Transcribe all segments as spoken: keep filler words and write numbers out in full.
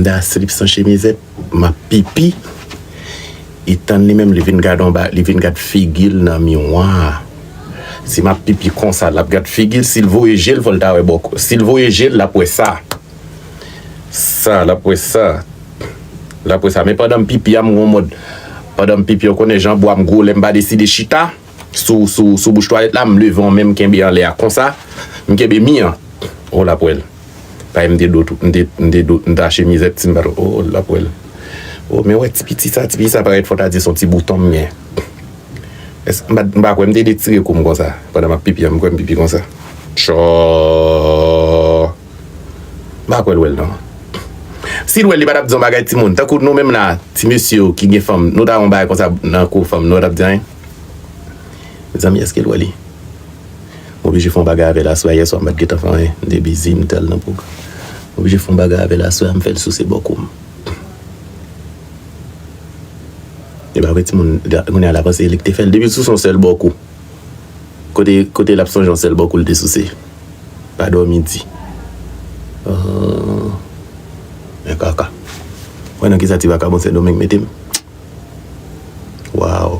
M ta slip san chemizèt, m ap pipi. Li tann li menm, li vin gad anba, li vin gad figi l nan miwa a. Si m ap pipi konsa, l ap gad figi l. Si l voye je l, fò l ta wè bòkò. Si l voye je l, l ap wè sa. Sa, l ap wè sa. L ap wè sa. Men pandan m pipi a, m gon mòd. Pandan m pipi, ou konnen jan bwa m gwo, lè m pa deside chita sou, sou, sou bouch twalèt la, m leve yon men, m kenbe anlè a konsa. M kenbe mi an. O, l ap wè l. Paske m te do tou, m te, m te do, m ta chemizèt, si m pa twonpe. O, l ap wè l. O, men wè ti piti sa, ti piti sa parèt fò ta di se yon ti bouton m gen. Èske, m pa, m pa kwè m te detire kou m konsa. Pandan m ap pipi a, m kwè m pipi konsa. Tchò. M pa kwè l wè l non. Si l wè l, li pa t ap di yon bagay timoun. Tankou nou menm la, ti mesye yo ki gen fanm, nou ta yon bagay konsa nan kou fanm, nou t ap di anyen. Mezanmi, èske l wè li? M oblije fè yon bagay avè l aswè a. Yèswa, m pa t gentan fè anyen. M te bizi, m t al nan pwogram. M oblije fè yon bagay avè l aswè a, m fè l souse bòkou m. E pa vre, timoun, kounye a l ap panse li k te fè l. Depi l souse yon sèl bòkou. Kote, kote l ap sonje yon sèl bòkou l te souse? Pa dòmi di. Oh. Men kaka. Wè nan kisa ti vakabon Sendomeng mete m. Waw.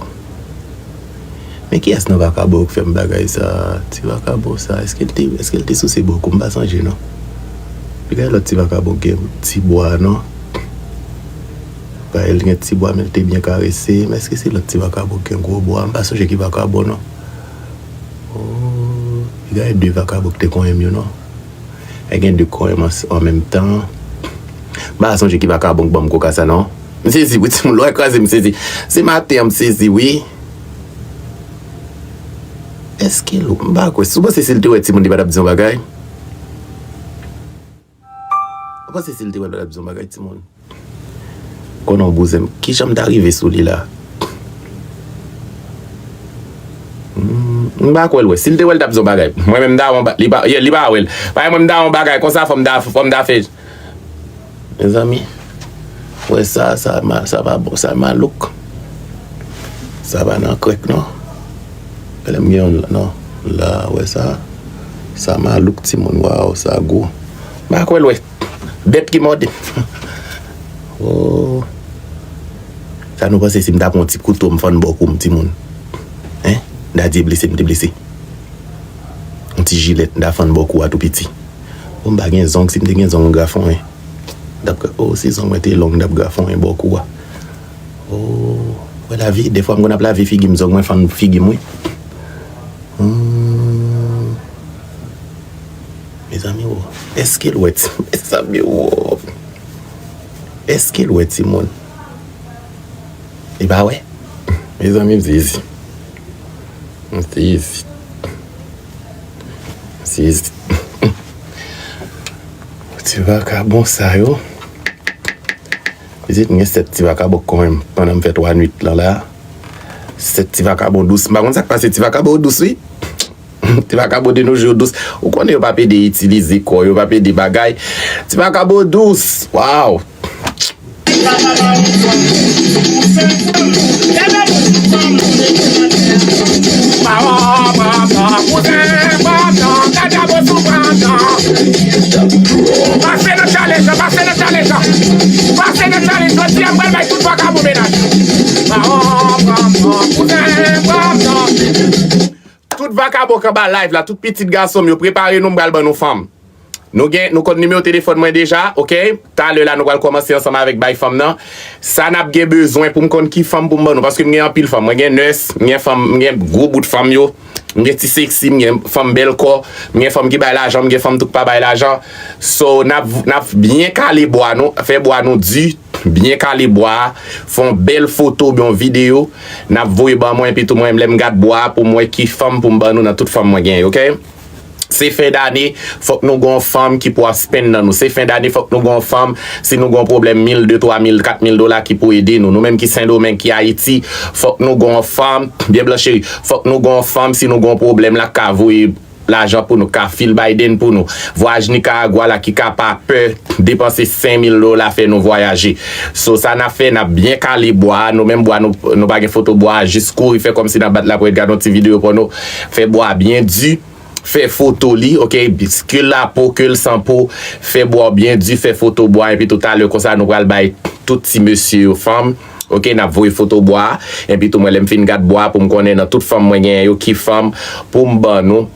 Men kiyès nan vakabon yo k fè m bagay sa? Ti vakabon sa, èske l te, èske l te souse bòkou? M pa sonje non. Li gen lòt ti vakabon k gen ti bwa non. Bagay li gen ti bwa, men l te byen karese. Men èske se lòt ti vakabon k gen gwo bwa? M pa sonje ki vakabon non. Oh, li gen de vakabon k te konyen m yo non. E gen de konyen m an, an menm tan. M pa sonje ki vakabon k ban m koka sa non. M sezi wi, timoun, lè w kraze m sezi. Se maten an m sezi wi. Èske l, m pa kwè. Si w panse si l te wè timoun, li pa t ap di yon bagay? Ou panse si l te wè l, li pa t ap di yon bagay, timoun? Konnen w bouzen m. Kijan m ta rive sou li la? Hmm, m pa kwè l wè. Si l te wè l, t ap di yon bagay. Mwen menm, m ta wè yon ba-, li pa, yeah, li pa wè l. Paske mwen, m ta wè yon bagay konsa, fò m ta, fò m ta fè. Mezanmi, wè sa, sa ma-, sa pa bon, sa malouk. Sa pa nan krèk non. Lè m gen yon non. La, wè sa. Sa malouk timoun, waw, sa gwo. M pa kwè l wè. Bèt ki mòde m. Oh. Sa nou panse si m ta pran yon ti kouto, m fann bò kou m, timoun? Hein? Daddy blese, m te blese. Yon ti jilèt, m ta fann bò kou a tou piti. Oh, m pa gen zong, si m te gen zong, m grafonyen. M t ap gra-, oh, si zong mwen te long, m t ap grafonyen bò kou a. Oh, wè lavi, dèfwa m konn ap lave figi m, zong mwen fann figi m, wi. Hmm. Mezanmi, wo. Èske l wè ti, mezanmi, wo. Èske l wè timoun? Li pa wè? Mezanmi, m sezi. M sezi. M sezi. Ti vakabon sa yo. Pitit, m gen sèt ti vakabon k konyen m pandan m fè twa nwit lan la. Sèt ti vakabon dous. M pa konn sa k pase ti vakabon dous, wi. Ti vakabon de nos jours dous. Ou konnen yo p ap ede itilize kò yo, yo p ap ede bagay. Ti vakabon dous. Waw. Pase nan challenge lan, pase nan challenge lan. Pase nan challenge lan, jodi a m pral bay tout vakabon menaj. Tout vakabon k anba live la, tout pitit gason m yo, prepare nou, m pral ban nou fanm. Nou gen, nou konn nimewo telefòn mwen deja, oke? Talè la, nou pral kòmanse ansanm avèk bay fanm nan. Sa n ap gen bezwen pou m konn ki fanm pou m ban nou, paske m gen anpil fanm. Mwen gen nès, m gen fanm, m gen gwo bout fanm yo. M gen ti seksi, m gen fanm bèl kò, m gen fanm ki bay lajan, m gen fanm tou k pa bay lajan. So, n ap, n ap byen kale bwa nou, fè bwa nou di, byen kale bwa a, fè yon bèl foto oubyen yon videyo, n ap voye ban mwen, epi tou mwen, lè m gad bwa a, pou m wè ki fanm pou m ban nou nan tout fanm mwen genyen, oke? Se fen dane, fòk nou gon fanm ki pou ap spenn nan nou. Se fen dane, fòk nou gon fanm, si nou gon pwoblèm mil, de, twa mil, kat mil dola ki pou ede nou. Nou menm ki Sendomeng, ki Ayiti, fòk nou gon fanm, byen blan cheri, fòk nou gon fanm, si nou gon pwoblèm la, ka voye lajan pou nou, ka fil Biden pou nou. Vwayaj Nikaragwa la ki ka pa pè depanse senk mil dola fè nou vwayaje. So, sa n ap fè, n ap byen kale bwa a, nou menm bwa nou, nou pa gen foto bwa a, jis kouri fè kòmsi n ap bat lapwèt, gade yon ti videyo pòno, fè bwa a byen di. fè foto li, oke, ke l a po, ke l san po, fè bwa w byen di, fè foto bwa, epi tou talè konsa, nou pral bay tout ti mesye yo fanm, oke, n ap voye foto bwa, epi tou mwen, lè m fin gad bwa, pou m konnen nan tout fanm mwen genyen yo, ki fanm pou m ban nou,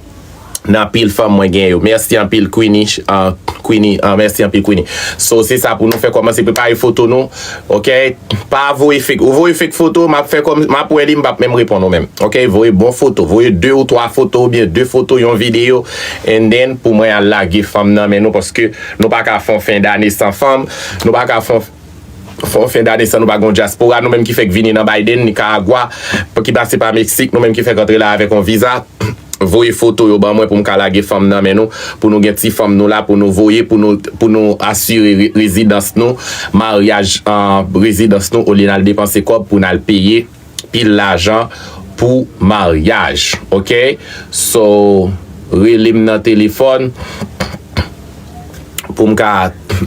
nan pil fanm mwen genyen yo. Mèsi anpil, Queenie, ah, Queenie, ah, mèsi anpil, Queenie. So, se sa pou nou fè kòmanse prepare foto nou, oke? Pa voye fake. Ou voye fake foto, m ap fè kòm, m ap wè li, m p ap menm reponn ou menm. Oke? Voye bon foto. Voye de ou twa foto oubyen de foto, yon videyo. And then, pou mwen al lage fanm nan men nou, paske nou pa ka fè yon fen dane san fanm. Nou pa ka fè yon, fè yon fen dane san nou pa gen yon dyaspora. Nou menm ki fèk vini nan Biden, Nicaragua, ki pase pa Meksik, nou menm ki fèk antre la avèk yon viza. Voye foto yo ban mwen pou m ka lage fanm nan men nou, pou nou gen ti fanm nou la, pou nou voye, pou nou, pou nou asire re-, rezidans nou, maryaj, ah, rezidans nou, olye n al depanse kòb pou n al peye pil lajan pou maryaj, oke? So, rele m nan telefòn, pou m ka,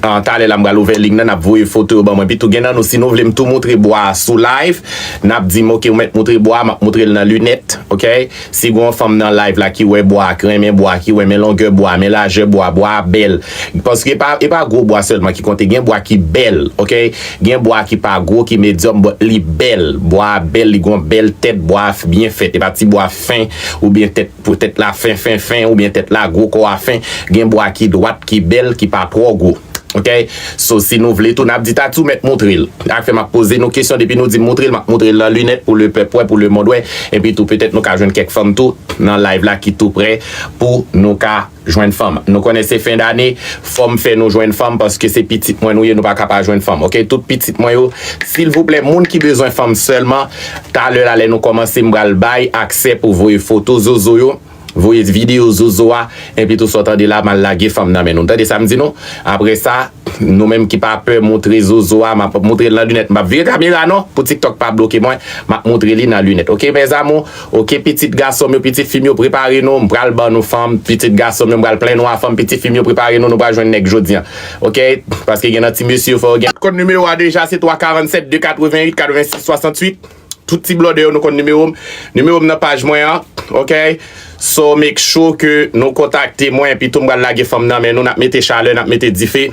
ah, talè la m pral ouvè liy nan, n ap voye foto yo ban mwen. Epi tou gen nan nou, si nou vle m tou moutre bwa a sou live, n ap di m, oke, ou mèt moutre bwa a, m ap moutre l nan linèt, oke? Si gen yon fanm nan live la ki wè bwa a, ki renmen bwa a, ki renmen longè bwa a, men lajè bwa a, bwa a bèl. Paske e pa, e pa gwo bwa sèlman ki konte, gen bwa ki bèl, oke? Gen bwa ki pa gwo, ki medyòm, but li bèl. Bwa a bèl, li gen yon bèl tèt, bwa a f-, byen fèt. E pa ti bwa fen oubyen tèt pou tèt la fen, fen, fen, oubyen tèt la gwo, kò a fen. Gen bwa ki dwat, ki bèl, ki pa twò gwo. Oke? So, si nou vle tou, n ap di Tati ou mèt moutre l. Sa k fè m ap poze nou kesyon, depi nou di m moutre l, m ap moutre l nan linèt pou lepèp wè, pou lemonn wè. Epi tou, petèt nou ka jwenn kèk fanm tou nan live la ki tou prè pou nou ka jwenn fanm. Nou konnen se fen dane, fò m fè nou jwenn fanm paske se pitit mwen nou ye, nou pa ka pa jwenn fanm. Oke? Tout pitit mwen yo, silvouplè, moun ki bezwen fanm sèlman, talè la lè nou kòmanse, m pral bay aksè pou voye foto zozo yo, voye videyo zozo a, epi tou sa w tande la, m al lage fanm nan men nou. Tande sa m di nou? Apre sa, nou menm ki pa pè moutre zozo a, m ap moutre l nan linèt. M p ap vire kamera non, pou TikTok pa bloke mwen. M ap moutre li nan linèt. Oke, mes amours? Oke, pitit gason m yo, pitit fi m yo, prepare nou. M pral ban nou fanm. Pitit gason m yo, m pral plen nou a fanm. Pitit fi m yo, prepare nou. Nou pral jwenn nèg jodi a. Oke? Paske gen nan ti mesye yo, fò yo gen. Kòd nimewo a deja, se twa karannsèt de katrevenn uit katrevensis swasanntuit. Tout ti blòdè yo, nou konn nimewo m. Nimewo m nan paj mwen an. Oke? So, make sure ke nou kontakte mwen, epi tou m pral lage fanm nan men nou, n ap mete chalè, n ap mete dife,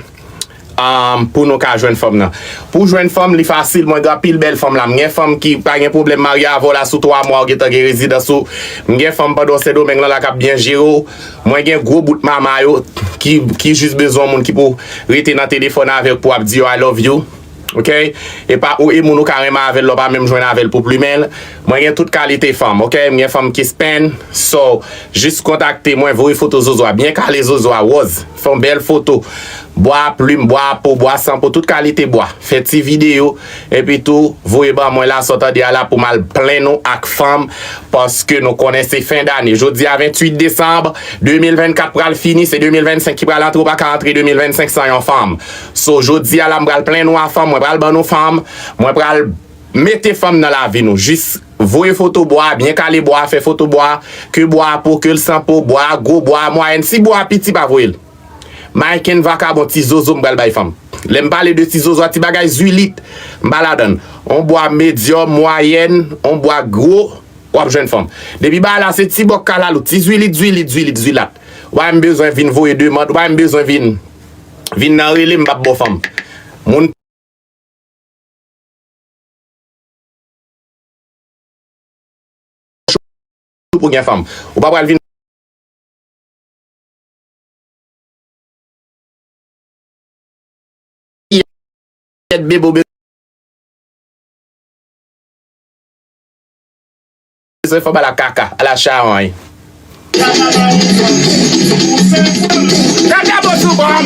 um, pou nou ka jwenn fanm nan. Pou jwenn fanm, li fasil, mwen gen anpil bèl fanm la. M gen fanm ki pa gen pwoblèm marye avè w la, sou twa mwa ou gentan gen rezidans ou. M gen fanm pandan w Sendomeng lan la k ap byen jere w. Mwen gen gwo bout mama yo ki, ki jis bezwen yon moun ki pou rete nan telefòn avè w pou ap di yo I love you. Oke? E pa ou e moun ou ka renmen avè l, lè w pa menm jwenn avè l pou plimen l. Mwen gen tout kalite fanm, oke? M gen fanm ki spend. So, jis kontakte mwen, voye foto zozo a, byen kale zozo a, wòz. Fè yon bèl foto. Bwa a plim, bwa a po, bwa a san po, tout kalite bwa. Fè ti videyo, epi tou, voye ban mwen la, sa w tande a la, pou m al plen nou ak fanm, paske nou konnen se fen dane. Jodi a, venntuit desanm, de mil vennkat pral fini, se de mil vennsenk ki pral antre, ou pa ka antre de mil vennsenk san yon fanm. So, jodi a la, m pral plen nou a fanm, mwen pral ban nou fanm, mwen pral mete fanm nan lavi nou. Jis voye foto bwa, byen kale bwa, fè foto bwa, ke bwa a po, ke l san po, bwa a gwo, bwa a mwayèn. Si bwa a piti, pa voye l. Mayken vakabon, ti zozo, m pral bay fanm. Lè m pale de ti zozo a, ti bagay zwilit, m pa ladann. On bwa medyòm, mwayèn, on bwa gwo, w ap jwenn fanm. Depi bagay la se ti bòk kalalou, ti zwilit, zwilit, zwilit, zwilat. Ou pa menm bezwen vin voye demann, ou pa menm bezwen vin, vin nan rele m, m p ap ba w fanm. Moun pou gen fanm. Ou pa pral vin tèt bebe ou bezwen fanm ala kaka, ala chawony. Kaka bon sou kò m.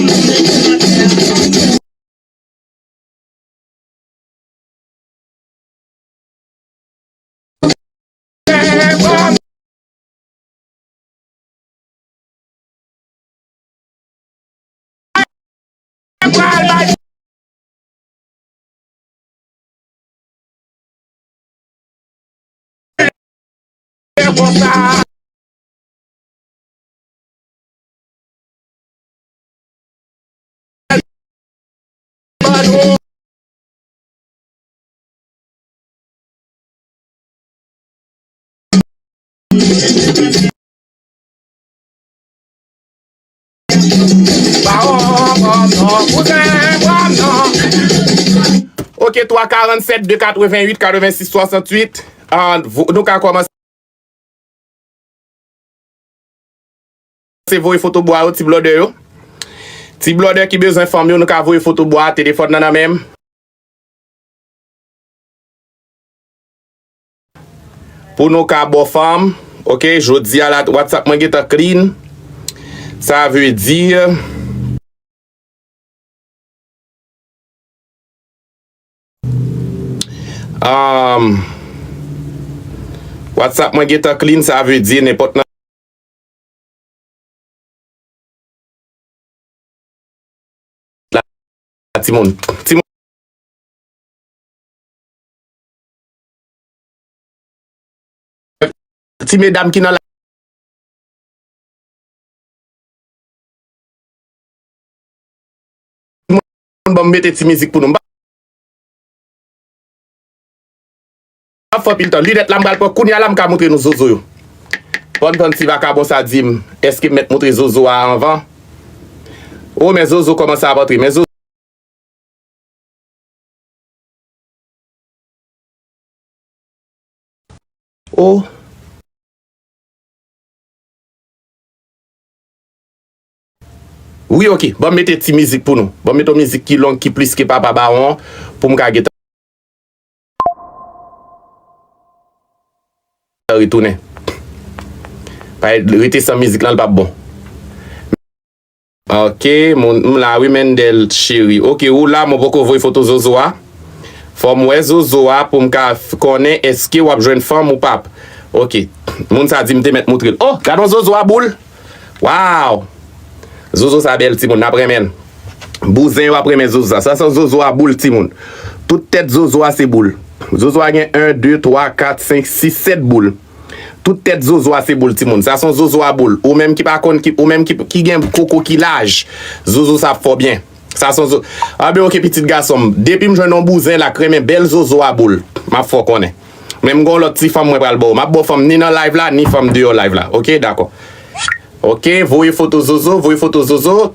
Pa wè kòm non, kouzen, wè non. Ok, twa karannsèt, de katrevenn uit, katrevensis, swasanntuit. Ah, vo-, nou ka kòmanse voye foto bwa yo, ti blòdè yo. Ti blòdè ki bezwen fanm yo, nou ka voye foto bwa, telefòn nan nan men m. Pou nou ka bò fanm, ok, jodi a la, WhatsApp mwen gentan clean. Sa vle di, um, WhatsApp mwen gentan clean, sa vle di nenpòt nan la, timoun. Timoun. Ti medam ki nan la. Moun ban m mete ti mizik pou nou. M pa fè anpil tan. Linèt la m pral pran kounye a la m ka montre nou zozo yo. Pandan ti vakabon sa di m, èske m mèt montre zozo a anvan? O, men zozo kòmanse ap antre. Men zozo. Oh. Wi, ok. Ban m mete ti mizik pou nou. Ban m mete yon mizik ki long, ki plis ke Papa Bawon, pou m ka gentan retounen. Pa rete san mizik lan, l p ap bon. Ok, moun, m la wi, Mendel cheri. Ok, ou la, mwen poko voye foto zozo a. Fò m wè zozo a pou m ka f-, konnen èske w ap jwenn fanm ou p ap. Ok, moun sa di m te mèt moutre l. Oh, gad yon zozo a boul. Waw! Zozo sa bèl, timoun, n ap renmen l. Bouzen yo ap renmen zozo sa. Sa se zozo a boul, timoun. Tout tèt zozo a se boul. Zozo a gen en, de, twa, kat, senk, sis, sèt boul. Tout tèt zozo a se boul, timoun. Sa se yon zozo a boul. Ou menm ki pa konn, ki, ou menm ki, ki gen koko ki laj, zozo sa ap fè w byen. Sa se yon zo-, anben, ok, pitit gason m. Depi m jwenn yon bouzen la k renmen bèl zozo a boul, m ap fè w konnen. Men m gen yon lòt ti fanm mwen pral ba w. M ap ba w fanm ni nan live la, ni fanm deyò live la. Ok, dakò. Ok, voye foto zozo, voye foto zozo.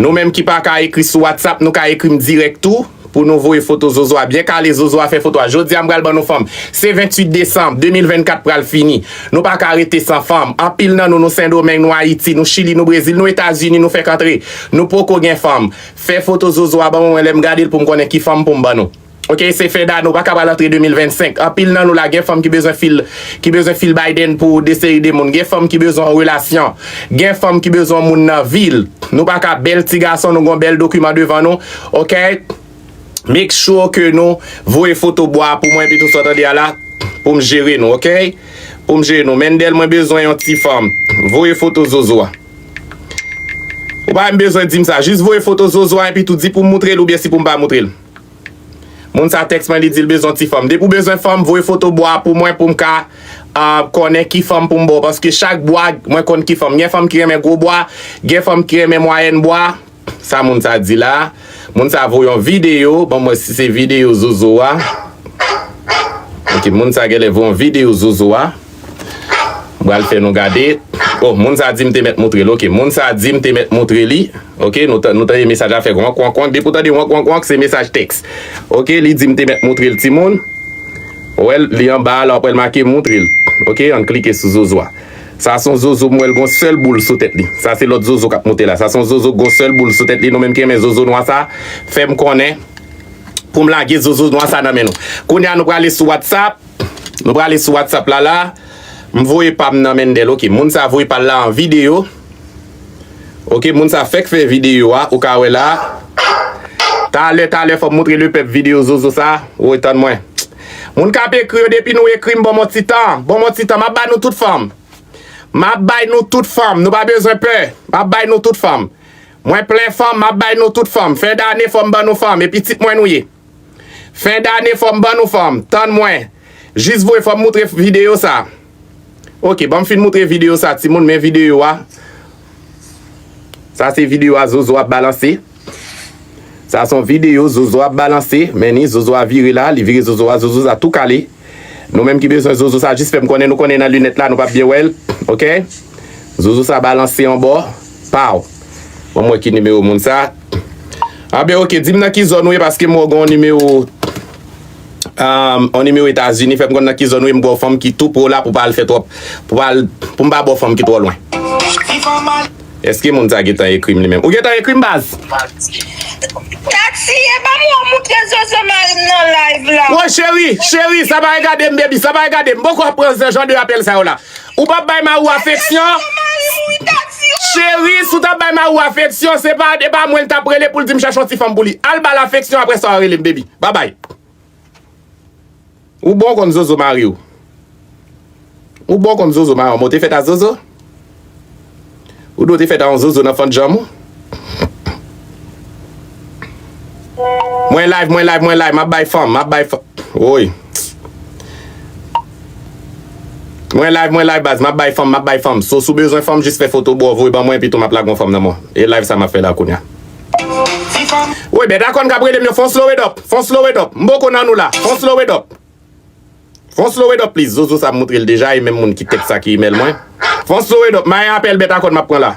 Nou menm ki pa ka ekri sou WhatsApp, nou ka ekri m dirèk tou. Pou nou voye foto zozo a. Byen kale zozo a, fè foto a. Jodi a, m pral ban nou fanm. Se venntuit desanm de mil vennkat pral fini. Nou pa ka rete san fanm. Anpil nan nou, nou Sendomeng, nou Ayiti, nou Chili, nou Brezil, nou Etazini, nou fèk antre. Nou poko gen fanm. Fè foto zozo a ban mwen, lè m gade l pou m konnen ki fanm pou m ban nou. Ok, se fen dane, nou pa ka pral antre de mil vennsenk. Anpil nan nou la, gen fanm ki bezwen fil, ki bezwen fil Biden pou de seri de moun. Gen fanm ki bezwen yon relasyon. Gen fanm ki bezwen yon moun nan vi l. Nou pa ka bèl ti gason, nou gon bèl dokiman devan nou. Ok? Make sure ke nou voye foto bwa pou mwen, epi tou sa w tande a la, pou m jere nou, ok? Pou m jere nou. Mendel, mwen bezwen yon ti fanm. Voye foto zozo a. Ou pa menm bezwen di m sa. Jis voye foto zozo a, epi tou di pou m moutre l oubyen si pou m pa moutre l. Moun sa tèks mwen, li di l bezwen ti fanm. Depi w bezwen fanm, voye foto bwa pou mwen, pou m ka, ah, konnen ki fanm pou m ba w. Paske chak bwa, mwen konn ki fanm. Gen fanm ki renmen gwo bwa, gen fanm ki renmen mwayèn bwa. Sa moun sa di la? Moun sa voye yon videyo. Ban m wè si se videyo zozo a. Ok, moun sa genlè voye yon videyo zozo a. M pral fè nou gade. Oh, moun sa di m te mèt moutre l. Ok, moun sa di m te mèt moutre li. Ok, nou ta-, nou tande mesaj la fè wank, wank, wank. Depi w tande wank, wank, wank, se mesaj tèks. Ok, li di m te mèt moutre l, timoun. Ou wè l, li anba a la, w ap wè l make moutre l. Ok, ann klike sou zozo a. Sa se yon zozo, m wè l gon sèl boul sou tèt li. Sa se lòt zozo k ap monte la. Sa se yon zozo gon sèl boul sou tèt li. Nou menm ki renmen zozo nwa sa, fè m konnen pou m lage zozo nwa sa nan men nou. Kounye a, nou prale sou WhatsApp. Nou prale sou WhatsApp la la. M voye pa m nan Mendel. Ok, moun sa voye pa l la an videyo. Ok, moun sa fèk fè videyo a. Ou ka wè la. Talè, talè, fò m moutre lepèp videyo zozo sa. Ou tann mwen. Moun k ap ekri yo, depi nou ekri m, ban m yon ti tan. Ban m yon ti tan. M ap ba nou tout fanm. M ap bay nou tout fanm. Nou pa bezwen pè. M ap bay nou tout fanm. Mwen plen fanm, m ap bay nou tout fanm. Fen dane, fò m ban nou fanm. E pitit mwen nou ye. Fen dane, fò m ban nou fanm. Tann mwen. Jis voye, fò m moutre videyo sa. Ok, ban m fin moutre videyo sa, timoun, men videyo a. Sa se videyo a, zozo ap balanse. Sa se yon videyo, zozo ap balanse. Men ni, zozo a vire la, li vire zozo a, zozo sa tou kale. Nou menm ki bezwen zozo sa, jis fè m konnen, nou konnen nan linèt la, nou p ap byen wè l. Ok? Zozo sa balanse anbò. Pow. Ban m wè ki nimewo moun sa. Anben, oke, di m nan ki zòn ou ye, paske m wè w gen yon nimewo, um, yon nimewo Etazini, fè m konn nan ki zòn ou ye, m gen yon fanm ki tou pre w la pou pa al fè twòp, pou pa al, pou m pa ba w fanm ki twò lwen. Èske moun sa gentan ekri m li menm? Ou gentan ekri m, baz? Taxi, e pa mwen w montre Zozo mari m nan live la. Woy, cheri, cheri, sa pa regade m, baby, sa pa regade m. M poko ap pran jan de apèl sa yo la. Ou p ap bay mari w afeksyon? Cheri, si w t ap bay mari w afeksyon, se pa, e pa mwen l t ap rele pou l di m chèche yon ti fanm pou li. Al ba l afeksyon, apre sa w rele m, baby. Babay. Ou bon konn Zozo mari w. Ou bon konn Zozo mari w. Mwen te fèt a Zozo? Ou dwe te fèt a yon Zozo nan fann janm ou. Mwen live, mwen live, mwen live. M ap bay fanm, m ap bay fanm. Woy. Mwen live, mwen live, baz. M ap bay fanm, m ap bay fanm. So, si w bezwen fanm, jis fè foto bò, voye ban mwen, epi tou m ap lage yon fanm nan men w. E live sa m ap fè la kounye a. Woy, bèt a kòn k ap rele m yo, fè yon slow it up. Fè yon slow it up. M poko nan nou la. Fè yon slow it up. Fè yon slow it up, please. Zozo sa m montre l deja, e menm moun ki tèks sa ki imèl mwen. Fè yon slow it up. Mayen apèl bèt a kòn m ap pran la.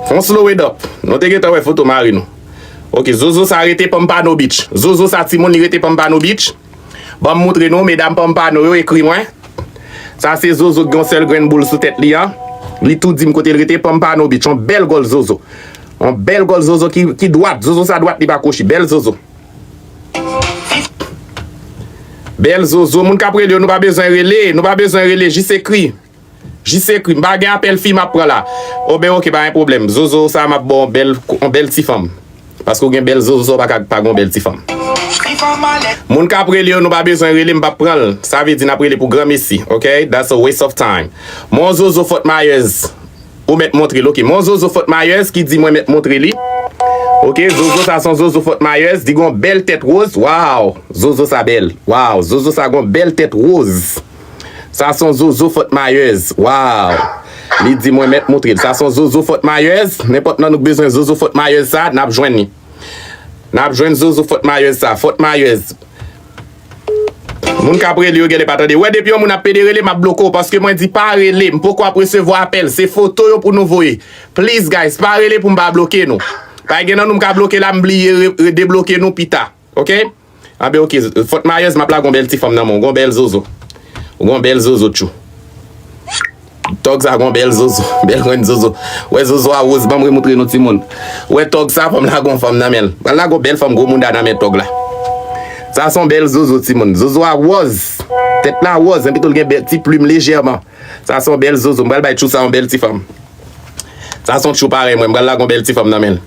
Fè yon slow it up. Nou te gentan wè foto mari nou. Oke, Zozo sa rete Pompano Beach. Zozo sa timoun li rete Pompano Beach. Ban m montre nou, medam Pompano yo ekri mwen. Sa se Zozo ki gen yon sèl grenn boul sou tèt li an. Li tou di m kote l rete, Pompano Beach. Yon bèl gòl Zozo. Yon bèl gòl Zozo ki, ki dwat. Zozo sa dwat, li pa kwochi. Bèl Zozo. Bèl Zozo. Moun k ap rele yo, nou pa bezwen rele. Nou pa bezwen rele. Jis ekri. Jis ekri. M pa gen apèl fi m ap pran la. O ben, oke, pa gen pwoblèm. Zozo sa m ap ba w yon bèl, yon bèl ti fanm. Paske w gen bèl Zozo, pa ka pa gen yon bèl ti fanm. Moun k ap rele yo, nou pa bezwen rele, m p ap pran l. Sa vle di n ap rele pou granmesi, oke? That's a waste of time. Mon Zozo Fort Myers. Ou mèt montre l, oke. Mon Zozo Fort Myers ki di mwen mèt montre li. Oke, Zozo sa se yon Zozo Fort Myers, li gon bèl tèt woz. Waw, Zozo sa bèl. Waw, Zozo sa gon bèl tèt woz. Sa se yon Zozo Fort Myers. Waw. Li di mwen mèt montre l. Sa se yon Zozo Fort Myers. Nenpòt nan nou k bezwen Zozo Fort Myers sa, n ap jwenn li. N ap jwenn Zozo Fort Myers sa. Fort Myers. Moun k ap rele yo genlè pa tande. Wè, depi yon moun ap pede rele, m ap bloke w, paske mwen di pa rele, m poko ap resevwa apèl, se foto yo pou nou voye. Please, guys, pa rele pou m pa bloke nou. Pa gen nan nou m ka bloke la, m bliye re-, re-, debloke nou pita. Oke? Anben, oke, Fort Myers, m ap lage yon bèl ti fanm nan men w, gon bèl Zozo. Gon bèl Zozo, tchou. Tòg sa gon bèl Zozo, bèl grenn Zozo. Wè Zozo a woz, ban m remoutre nou timoun. Wè tòg sa, fò m lage yon fanm nan men l. Pral lage yon bèl fanm gwo mouda nan men tòg la. Sa se yon bèl Zozo, timoun. Zozo a wòz. Tèt la wòz, men pito l gen bèl ti plim lejèman. Sa se yon bèl Zozo. M pral bay tchou sa yon bèl ti fanm. Sa se yon tchou parèy mwen. M pral lage yon bèl ti fanm nan men l.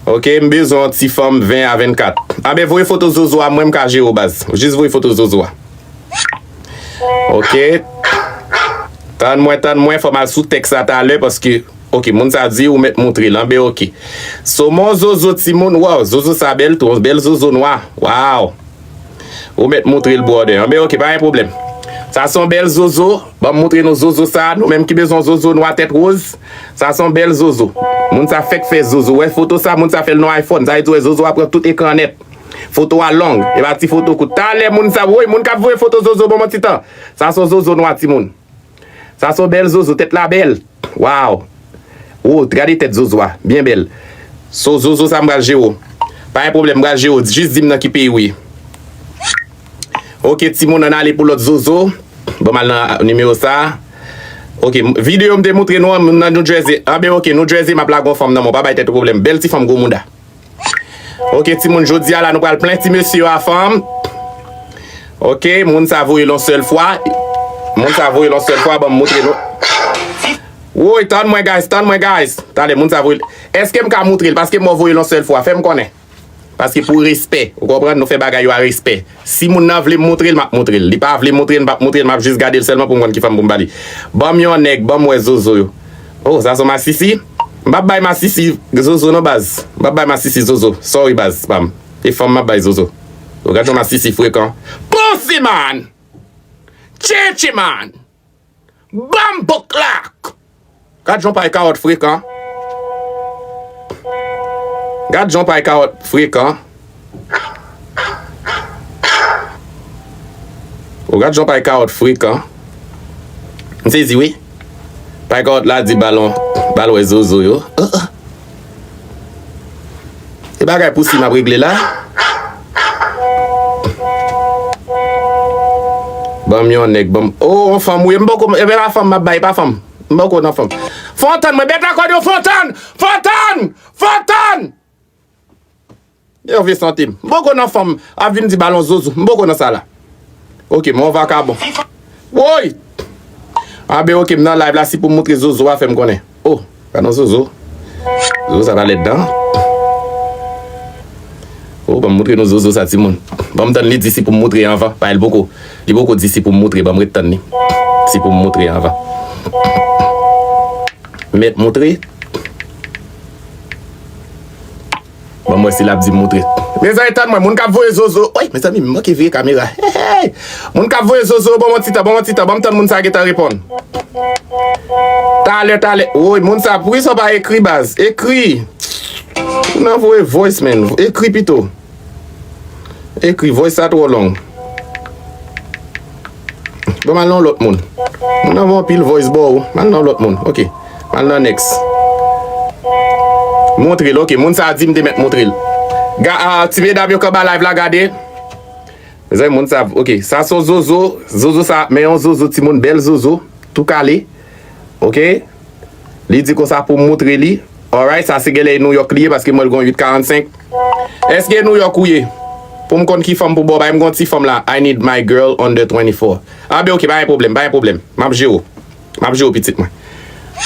Oke, m bezwen yon ti fanm ven a vennkat. Anben, voye foto Zozo a mwen, m ka jere w, baz. Jis voye foto Zozo a. Oke. Tann mwen, tann mwen, fò m al sou tèks la talè paske, oke, moun sa di ou mèt montre l. Anben, oke. So, mon Zozo timoun, waw, Zozo sa bèl tou, yon bèl Zozo nwa. Waw. Ou mèt montre l, brother. Anben, oke, pa gen pwoblèm. Sa se yon bèl Zozo. Ban m montre nou Zozo sa. Nou menm ki bezwen yon Zozo nwa tèt woz. Sa se yon bèl Zozo. Moun sa fèk fè Zozo. Wè foto sa, moun sa fè l nan iPhone. Sa vle di wè Zozo a pran tout ekran nèt. Foto a long. E pa ti foto kout. Talè moun sa, woy, moun k ap voye foto Zozo ban m yon ti tan. Sa se yon Zozo nwa, timoun. Sa se yon bèl Zozo, tèt la bèl. Waw. Wo, gade tèt Zozo a, byen bèl. So, Zozo sa m pral jere w. Pa gen pwoblèm, m pral jere w. Jis di m nan ki peyi w ye. Oke, timoun, ann ale pou lòt Zozo. Ban m al nan nimewo sa. Oke, m-, videyo m te montre nou an, m nan New Jersey. Anben, oke, New Jersey, m ap lage yon fanm nan men w. Pa bay tèt ou pwoblèm. Bèl ti fanm gwo mouda. Oke, timoun, jodi a la, nou pral plen ti mesye yo a fanm. Oke, moun sa voye l yon sèl fwa. Moun sa voye l yon sèl fwa, ban m montre nou. Woy, tann mwen, guys, tann mwen, guys. Talè, moun sa voye l. Èske m ka montre l? Paske m wè w voye l yon sèl fwa. Fè m konnen. Paske pou respè, ou konprann, nou fè bagay yo a respè. Si moun nan vle m montre l, m ap montre l. Li pa vle montre l, m p ap montre l, m ap jis gade l sèlman pou m konn ki fanm pou m ba li. Ban m yon nèg, ban m wè Zozo yo. Oh, sa se yon masisi? M p ap bay masisi Zozo non, baz. M p ap bay masisi Zozo. Sorry, baz, pa m. E fanm m ap bay Zozo. Ou gad yon masisi frekan. Pussy man! Chichi man! Bambouklak! Gad jan w pale kawòt frekan. Gad jan w pale kawòt frekan. O, gad jan w pale kawòt frekan. M sezi, wi. Ay, kòt la di balon, balon e zozo yo. Uh, uh. E bagay pou si m ap regle la. Ban m yon nèg, ban m, oh, yon fanm wi, m poko, e pa fanm m ap bay, e pa fanm. M poko nan fanm. Fontan, mwen bèt akò yo, Fontan! Fontan! Fontan! Yo vle sante m. M poko nan fanm ap vin di balon zozo. M poko nan sa la. Ok, mon vakabon. Woy! Abe, ok, m nan live la, si pou m moutre zozo a, fè m konnen. Oh, pa nan zozo. Zozo sa pa lèd dan. Oh, ban m moutre nou zozo sa, timoun. Ban m tann li di si pou m moutre anvan. Pa, li poko, li poko di si pou m moutre, ban m ret tann li. Si pou m moutre anvan. Mèt moutre. Ban m wè si l ap di m moutre. Mezanmi, tann mwen, moun k ap voye zozo. Oy, mezanmi, m manke vire kamera. Hey, hey. Moun k ap voye zozo, ban m yon ti tan, ban m yon ti tan, ban m tann moun sa gentan reponn. Talè, talè. Woy, moun sa, poukisa w pa ekri, baz? Ekri. Ou nan voye voice, man. Ekri pito. Ekri, voice sa twò long. Bon, m al nan lòt moun. Moun nan voye anpil voice bò ou. M al nan lòt moun. Ok. M al nan next. Montre l, ok. Moun sa a di m te mèt montre l. Ga, ah, ti medam yo k anba live la, gade. Mezanmi, moun sa, ok. Sa se yon zozo. Zozo sa, men yon zozo, timoun, bèl zozo. Tou kale. Ok? Li di konsa pou m moutre li. Alright, sa se genlè e New York li ye, paske m wè l gon uit karannsenk. Èske e New York ou ye? Pou m konn ki fanm pou ba w, bay m gon ti fanm la. I need my girl under twenty-four. Ah, ben, ok, pa gen pwoblèm, pa gen pwoblèm. M ap jere w. M ap jere w, pitit mwen.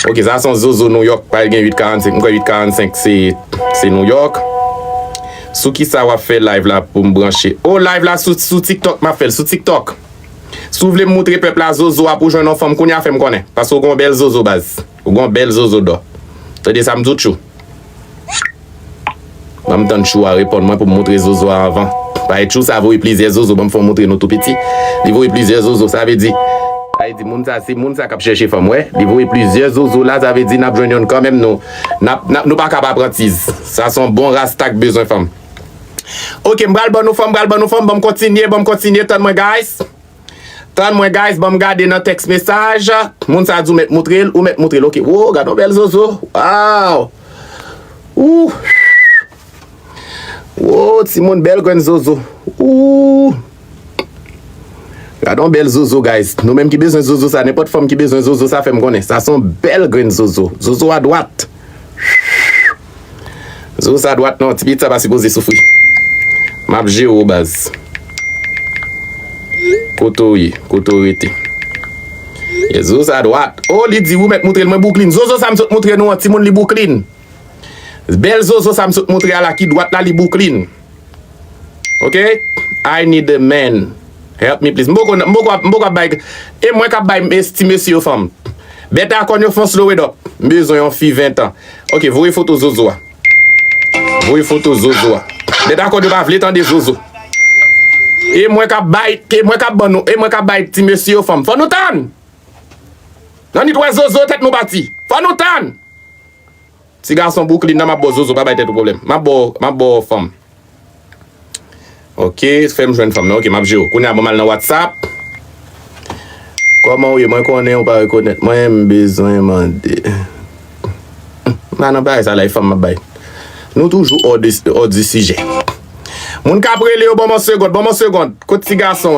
Ok, sa se yon zozo New York, pa gen uit karannsenk. M kwè uit karannsenk se, se New York. Sou ki sa w ap fè live la pou m branche? Oh, live la sou, sou TikTok, m ap fè l sou TikTok. Si w vle m moutre pèp la zozo a pou jwenn yon fanm kounye a, fè m konnen. Paske w gon bèl zozo, baz. W gon bèl zozo, dò. Tande sa m di w, Tchou. Ban m tann Tchou a reponn mwen pou m moutre zozo a anvan. Paske Tchou sa voye plizyè zozo, ban m fè w moutre nou tou piti. Li voye plizyè zozo, sa vle di, sa vle di moun sa, se moun sa k ap chèche fanm, wè. Li voye plizyè zozo la, sa vle di n ap jwenn youn kanmenm, nou, n ap, n ap, nou pa ka pa pran tiz. Sa se yon bon rasta k bezwen fanm. Ok, m pral ban nou fanm, m pral ban nou fanm, ban m kontinye, ban m kontinye, tann mwen, guys. Tann mwen, guys, ban m gade nan tèks mesaj. Moun sa di w mèt moutre l, ou mèt moutre l. Ok. Wo, gade yon bèl zozo. Waw. Ou. Wo, timoun, bèl grenn zozo. Ou. Gade yon bèl zozo, guys. Nou menm ki bezwen zozo sa, nenpòt fanm ki bezwen zozo sa, fè m konnen. Sa se yon bèl grenn zozo. Zozo a dwat. Zo sa dwat non, ti pitit sa pa sipoze soufri. M ap jere w, baz. Kote w ye? Kote w rete? Ye, zo sa dwat. Oh, li di ou mèt moutre l, mwen Brooklyn. Zozo sa m sot moutre nou an, timoun, li Brooklyn. Bèl zozo sa m sot moutre a la ki dwat la, li Brooklyn. Ok? I need a man. Help me, please. M poko, m poko, m poko ap bay. E mwen k ap bay mes-, ti mesye yo fanm. Bèt a kòn yo fè yon slow it up. M bezwen yon fi ven tan. Ok, voye foto zozo a. Voye foto zozo a. Bèt a kòn yo pa vle tande zozo. E mwen k ap bay, e mwen k ap ban nou, e mwen k ap bay ti mesye yo fanm. Fò nou tann! Nan nit wè zozo, tèt nou pati. Fò nou tann! Ti gason Brooklyn nan, m ap ba w zozo, pa bay tèt ou pwoblèm. M ap ba w, m ap ba w fanm. Ok, fè m jwenn fanm nan. Ok, m ap jere w. Kounye a, ban m al nan WhatsApp. Kòman w ye? Mwen konnen w pa rekonèt mwen, m bezwen mande. M pa nan bagay sa la, e fanm m ap bay. Nou toujou hors de, hors du sujet. Moun k ap rele yo, ban m yon segond, ban m yon segond. Kot ti gason an?